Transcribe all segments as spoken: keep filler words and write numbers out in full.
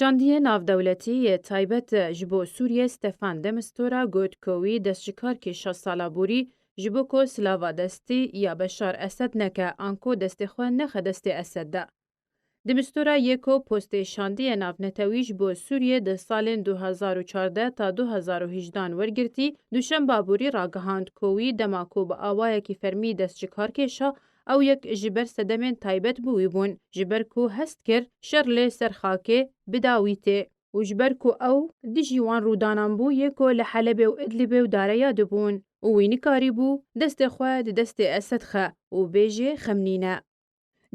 Çandiyê navdewletî yê taybet ji bo Sûriyê Stefan de Mistura got ku wî dest ji karkêşa sala borî ji bo ku silava destî ya Beşar Esed neke, anku destê xwe nexe destê Esed de. De Mistura yê ku postê şandiyê navnetewî ji bo Sûriyê di salên du hezar û çardeh ta du hezar û hejdehan wergirtî, duşemba borî ragihand ku wî dema ku bi awayekî fermî dest ji kar kêşa, ew yek ji ber sedemên taybet bi wî bûn, ji ber ku hest kir şer li ser xakê bi dawî tê û ji ber ku ew dijî wan rûdanan bû yê ku li Helebê û Idlibê û Dareya dibûn û wî nikarîbû destê xwe di destê Esed xe û bêjê xemnîne.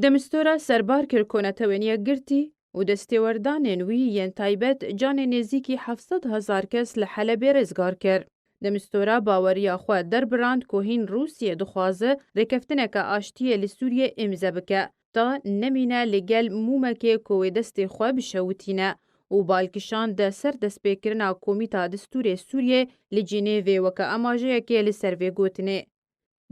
De Mistura serbar kir ku netewên yekgirtî û destêwerdanên wî yên taybet canê nêzîkî heft sed hezar kes li Helebê rizgar kir. De Mistura baweriya xwe derbirand ku hîn Rûsiyê dixwaze rêkeftineke aştiyê li Sûriyê îmze bike, ta nemîne li gel mûmekê ku wê destê xwe bişewitîne û bal kişand de ser destpêkirina Komîta Distûrê Sûriyê li Cinêvê weke amajeyekê li ser vê gotinê.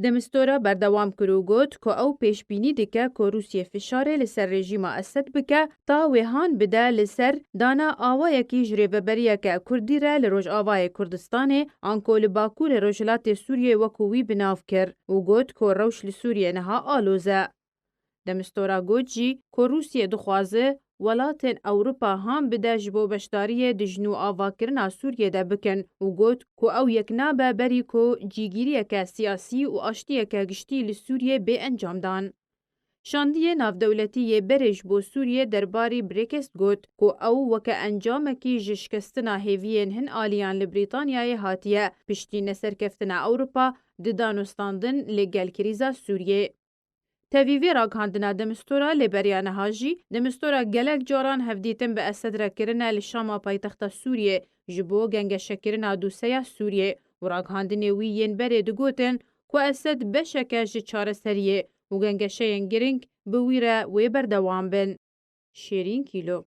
De Mistura berdewam kir û got ku ew pêşbînî dike ku Rûsiyê fişarê li ser rejîma Esed bike, ta wê han bide li ser dana awayekî ji rêveberiyeke Kurdî re li Rojavayê Kurdistanê, anku li Bakurê Rojhilatê Sûriyê wekû wî bi nav kir û got ku rewş li Sûriyê niha aloz e. De Mistura got jî ku Rûsiyê dixwaze welatên Ewropa han bide ji bo beşdariyê di jinûavakirina Sûriyê de bikin û got ku ew yek nabe berî ku cîgiriyeke siyasî û aştiyeke giştî li Sûriyê bê encamdan. Şandiyê navdewletî yê berê ji bo Sûriyê derbarî Brekest got ku ew weke encamekî ji şikestina hêviyên hin aliyan li Brîtanyayê hatiye, piştî neserkeftina Ewropa di danûstandin li gel krîza Sûriyê. Tevî vê ragihandina De Mistura lê beriya niha jî De Mistura gelek caran hevdîtin bi Esed re kirine li Şama paytexta Sûriyê ji bo gengeşekirina dûseya Sûriyê û ragihandinê wî yên berê digotin ku Esed beşeke ji çareseriyê û gengeşeyên girîng bi wî re wê berdewam bin. Şêrîn Kîlo.